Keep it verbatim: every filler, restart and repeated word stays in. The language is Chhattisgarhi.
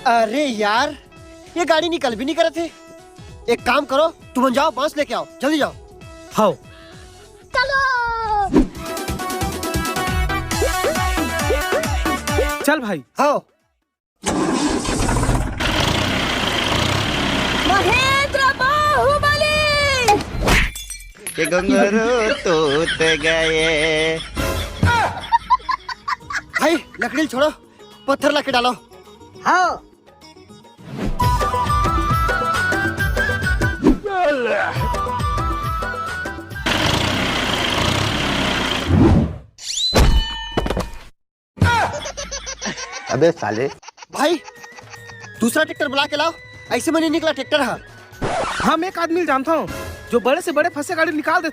अरे यार, ये गाड़ी निकल भी नहीं करत हे। एक काम करो, तुमन जाओ, बांस लेके आओ, जल्दी जाओ। हाव। चलो। चल भाई। हाव। महेंद्र बाहुबली। के घुंघरू टूट गए। भाई, लकड़ी ल छोड़ो, पत्थर लाके डालो। हाव। अबे साले। भाई, दूसरा ट्रैक्टर बुला के लाव, अइसे में नइ निकला ट्रैक्टर हा। हम एक आदमी ल जानत हंव, जो बड़े से बड़े फंसे गाड़ी निकाल देथे।